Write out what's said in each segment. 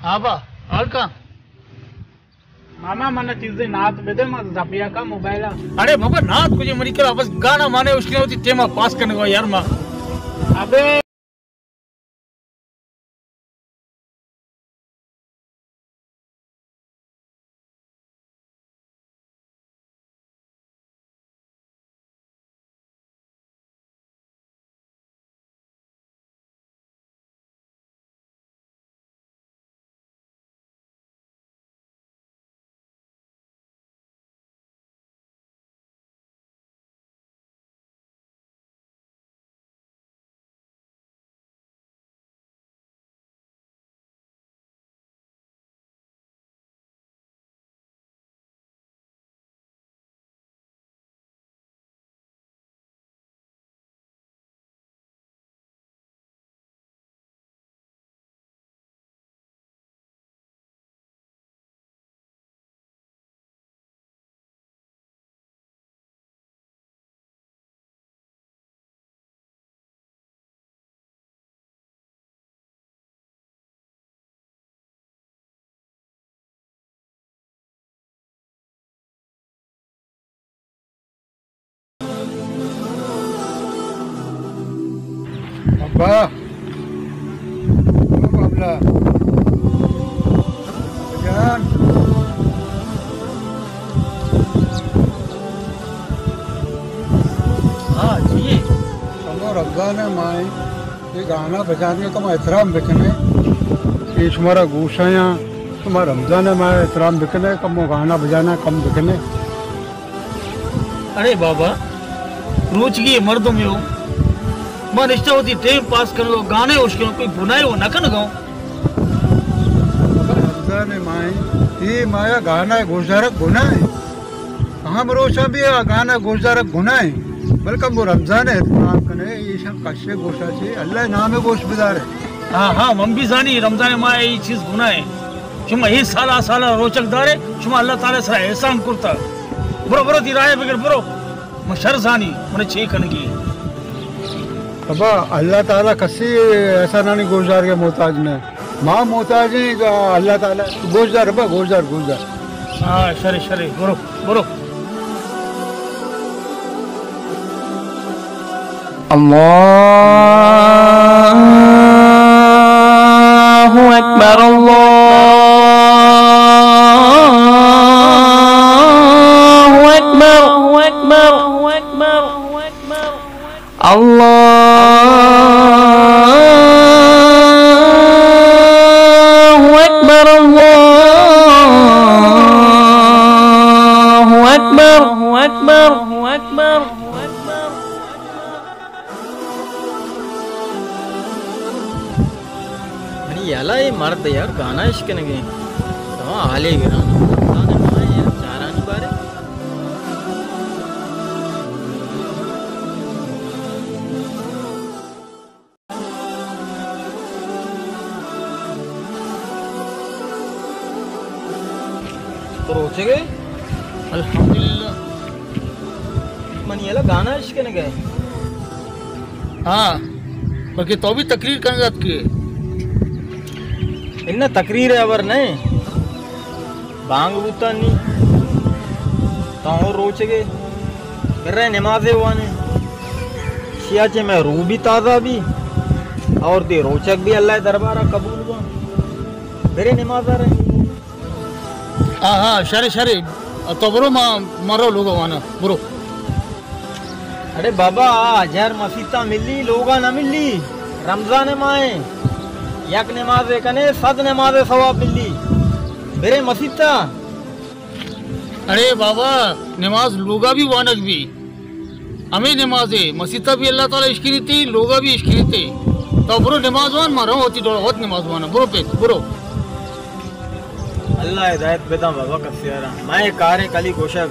ہاں با، حال کا؟ ماما، من چیزے نعت بدے، من زپیا کا موبائل۔ اڑے بابا، نعت کجے منی کرا، بس گانا مانے اشکنے، وتی ٹیما پاس کرنے کو یار ما۔ ابے۔ ابا، او بابلا جان۔ ہاں جی۔ کمو رمضان ءِ ماہ ایں، اے گانا بجانے کمو احترام بکنے۔ اے شمارا گوشایاں، شما رمضان ءِ ماہ ءِ احترام بکنے، کمو گانا بجانا کم بکنے۔ اڑے بابا، روچگی مردمے ہو، ما نشتہ وتی ٹیم پاس کنگو، گانے اشکنو، کوئی گناہے و نہ کنگو۔ رمضان ءِ ماہ ایں، اے ماہ ءَ گانا گوشدارگ گناہ ایں۔ ہم روچاں بھی آ گانا گوشدارگ گناہ ایں، بلکہ وہ رمضان ءِ احترام کنے، ایشاں کشے گوشا چے، اللہ ءِ نام ءَ گوش بدارے۔ ہاں، ہاں، من بھی زانی رمضان ءِ ماہ ءَ اے چیز گناہ ایں۔ شما اے سالا سالا روچگ دارے، شما اللہ تعالی ءِ سرا احسان کرتا۔ برو، برو، تئی راہ ءَ بگر، برو۔ من شر زانی، من چے کنگی؟ ابا، اللہ تعالی کسی احسانانی گوشدارگ ءِ محتاج نہ۔ ما محتاج ایں، اللہ تعالی۔ گوشدار ابا، گوشدار، گوشدار۔ ہاں، شرے، شرے، برو، برو۔ اللہ اکبر، اللہ اکبر، اللہ اکبر، اللہ اکبر، اللہ اکبر، اللہ اکبر۔ منی یلا اے مرد یار گانا اشکنگے۔ تو حالے گران۔ زانے ما یار چارانی بارے۔ تو روچگے؟ الحمدللہ۔ منی یلا گانا اشکنگے۔ ہاں، بلکہ تو بھی تقریر کنگا اتکے۔ اناں تقریر ءِ ہبر نہ۔ بانگ بوتانی، تو روچگے، برے نمازے وانے، شیا چہ مئے روح بھی تازہ بھی، اور تئی روچگ بھی اللہ ءِ دربار ءَ قبول با۔ برے نماز ءَ رہی۔ ہاں، ہاں، شرے، شرے، تو برو، ما، ما رو لوگ وانا، برو۔ اڑے بابا، آ اجہر مسیتا ملی، لوگا نہ ملی۔ رمضان ماہ ایں، یک نمازے کنے، صد نمازے ثواب ملی۔ برے مسیتا۔ اڑے بابا، نماز لوگا بھی وانگ بھی۔ ہمے نمازے، مسیتا بھی اللہ تعالی اشکنیتی، لوگا بھی اشکنیتی۔ تو برو نماز وان، ما رو وتی ڈولا وت نماز وانا۔ برو پت، برو۔ اللہ ہدایت بداں بابا کسیارا۔ مئے کاریں کلی گوشگ۔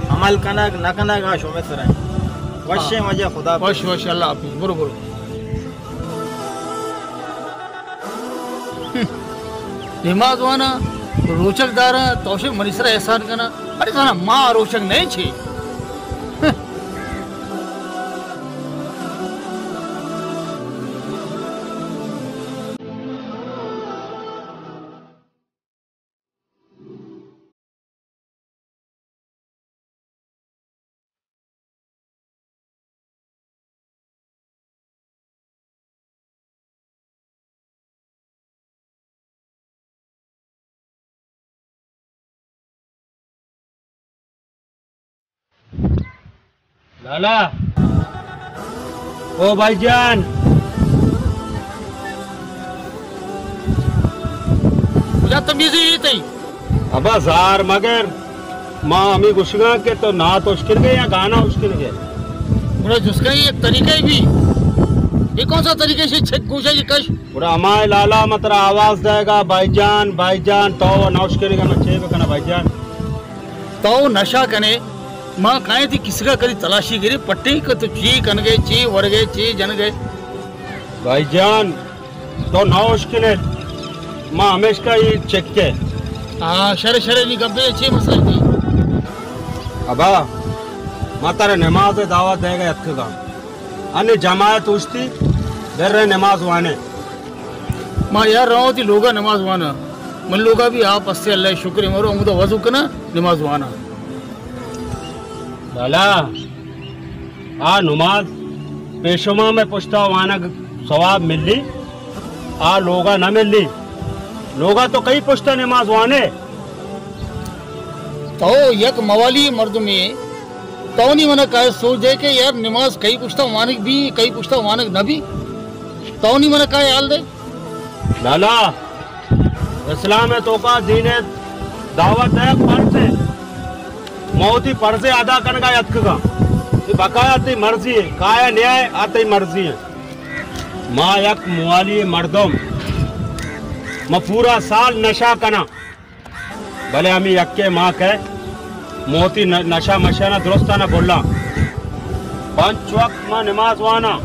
عمل کنگ نہ کنگ آ شمئے سرا ایں۔ وشیں واجہ، خدا حافظ۔ وش، وش، اللہ حافظ۔ برو، برو۔ نماز وانا، روچگ دارا، تو شے منی سرا احسان کنا۔ اڑے زانا ما روچگ نہیں چے۔ لالا، او بھائی جان۔ کجا تمیزی اے تئی؟ ابا زار مگر، ما ہمے گوشگاں کہ تو نعت اشکنگے یا گانا اشکنگے؟ گڑا جسکا یک طریقہ بھی۔ یہ کون سا طریقہ سے چھک گوشا یہ کش؟ گڑا ہمائے لالا، ما ترا آواز دئیگا، بھائی جان، بھائی جان، تو نہ اشکنگے، ما چے بکناں بھائی جان؟ تو نشہ کنے، ما کائیں تئی کسگا کدی تلاشی گری پٹی کہ تو چی کنگے، چی ورگے، چی جنگے۔ بھائی جان، تو نہ اشکنے، ما ہمیشکا یہ چکے۔ ہاں، شرے شرے نی گپے، چی مسئلہ تئی؟ ابا، ما ترا نماز دعوت دئیگا اتکگاں۔ انی جماعت اوشتی، در نماز وانے۔ ما یار رواں وتی لوگا نماز وانا۔ من لوگا بھی آپ ہستے، اللہ شکر مرو، ہمودا وضو کنا، نماز وانا۔ لالا، آ نماز پیشما میں پشتا وانگ ثواب ملی، آ لوگا نہ ملی۔ لوگا تو کئی پشتا نماز وانے؟ تو یک موالی مردمے، تو نی منا کائے سوچ دے کہ یار نماز کئی پشتا وانگ بی، کئی پشتا وانگ نہ بی؟ تو نی منا کائے حال دے؟ لالا، اسلام ءِ توکا دین ءِ دعوت ءِ فرض اِنت۔ ما وتی فرض ءَ ادا کنگ ءَ اتکگاں۔ اے بقایا تئی مرضی اِنت، کائے نیائے آ تئی مرضی اِنت۔ ما یک موالی مردم، ما پورا سال نشہ کناں، بلے ہمے یکے ما کہ ما وتی ن-، نشہ مشہ نا درستانا بھلاں۔ پنچ وقت ما نماز واناں،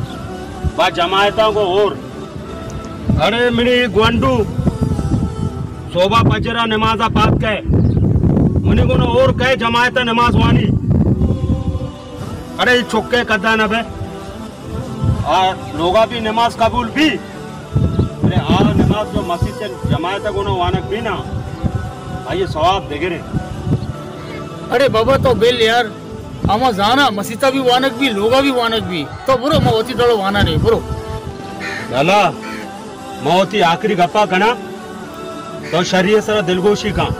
با جماعتاں گوں ہور۔ اڑے منی گونڈو، صوبہ پجرا نمازا پاد کئے، منی گوں ہور کئے جماعتا نماز وانی۔ اڑے اے چکے کدا نہ بے، آ لوگا بھی نماز قبول بھی، بلے آ نماز جو مسجد جماعتا گوں وانگ بھی نا، آئی ثواب دگرے۔ اڑے بابا تو بل یار، اما زانا مسیتا بھی وانگ بھی، لوگا بھی وانگ بھی۔ تو برو، ما وتی ڈولو وانا نہیں، برو۔ لالا، ما وتی آخری گپا کنا، تو شری سرا دلگوشی کن۔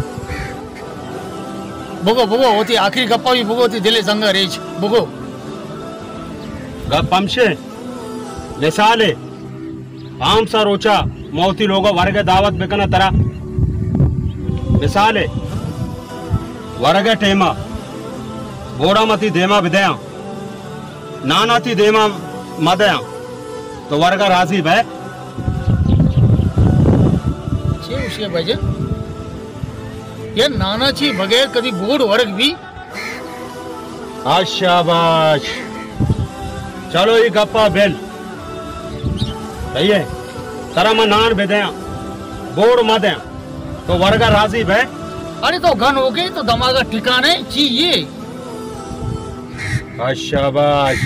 بگو، بگو، وتی آخری گپا بھی بگو، وتی دل زنگا ریچ، بگو۔ گپ ہمشے، مثال ہے، عام سا روچا ما وتی لوگا ورگ ءِ دعوت بکناں ترا۔ مثال ہے، ورگ ءِ ٹیما بوڑا ما تئی دیما بدیاں، نانا تئی دیما مدیاں، تو ورگا راضی بے؟ چے گوشے بجن؟ یا نانا چی بغیر کدی بوڑ ورگ بھی؟ آ شاباش۔ چلو، اے گپا بل۔ صحیح ہے۔ ترا من نان بدیاں، بوڑ مدیاں، تو ورگا راضی بے؟ اڑے تو گنوکے، تو دماغا ٹھکانے چی یہ؟ آ شاباش۔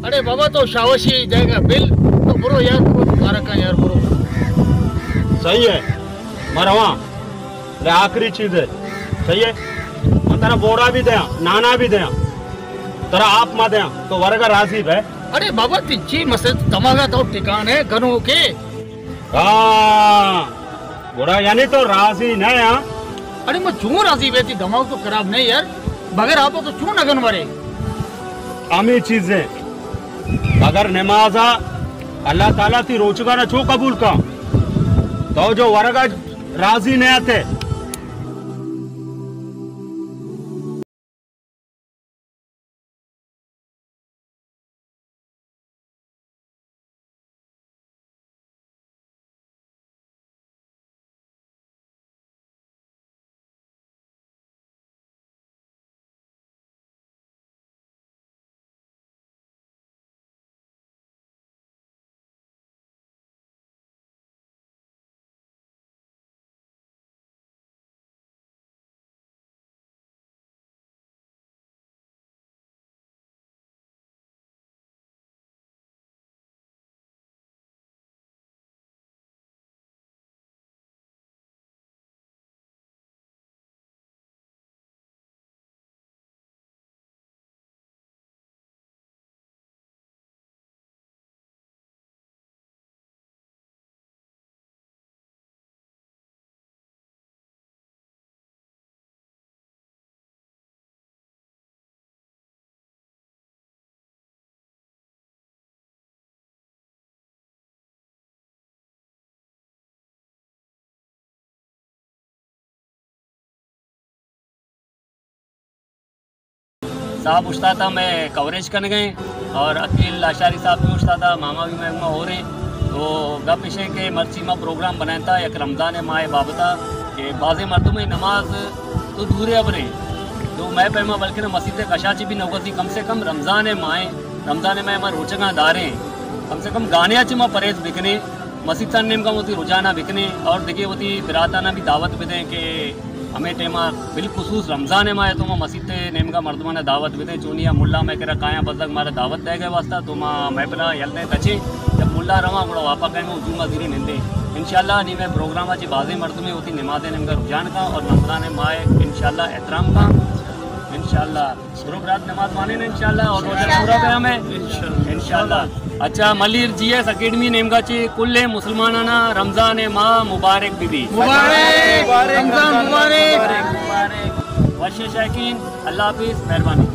اڑے بابا تو شاوشی جائے گا بل، تو برو یار، برو تو کارا کن یار، برو۔ صحیح ہے، من رواں۔ اڑے آخری چیز ہے، صحیح ہے؟ من ترا بوڑا بھی دیاں، نانا بھی دیاں، ترا آپ ما دیاں، تو ورگا راضی بے۔ اڑے بابا تئی چی مسئلہ، دماغا تو ٹھکانے گنوکے۔ ہاں، گڑا یعنی تو راضی نہ ہاں؟ اڑے من چون راضی بے، تئی دماغ تو خراب نہیں یار، بغیر آپ تو چون نگن مرے؟ ہمے چیزیں، بغیر نمازا اللہ تعالیٰ تئی روچگانا چو قبول کن؟ تو جو ورگا راضی نہ تے۔ صاحب اوشتاتا مئے کوریج کنگئے اور عقیل لاشاری صاحب بھی اوشتاتا، ماما بھی مئے ہما ہوریں۔ تو گپ اش ایں کہ مرچی ما پروگرام بنائینتا یک رمضان ماہ بابتا کہ بازیں مردم نماز تو دورے ابریں، تو مئے پیما بلکن مسیت کشا چی بھی نوگتی کم سے کم رمضان ماہ، رمضان ماہ ما روچگاں داریں، کم سے کم گانے چی ما پرہیز بکنیں، مسیتان نیمگا وتی رجحانا بکنیں اور دگہ وتی براتانا بھی دعوت بدیں کہ ہمے ٹائما بالخصوص رمضان ماہ تو ما مسیت نیمگا مردمانا دعوت بدیں، چونیا ملا مئے کرا کایاں بزگ مارا دعوت دے گئے واسطہ، تو ما محفلا یل دیں تچیں، جب ملا رواں گڑا واپا کہیں ہجوما زیریں نندیں۔ انشاءاللہ نی مئے پروگراما چی بازیں مردمے وتی نماز نیمگا رجحان کا اور رمضان ماہ انشاءاللہ احترام کا۔ انشاءاللہ برو برات نماز وانیں انشاءاللہ اور روزہ پورا بیاں مئے انشاءاللہ۔ اچھا، ملیر جی ایس اکیڈمی نیمگا چی کل مسلمانانا رمضان ماہ مبارک بی بی۔ مبارک، رمضان مبارک۔ وش شائقین، اللہ حافظ، مہربانی۔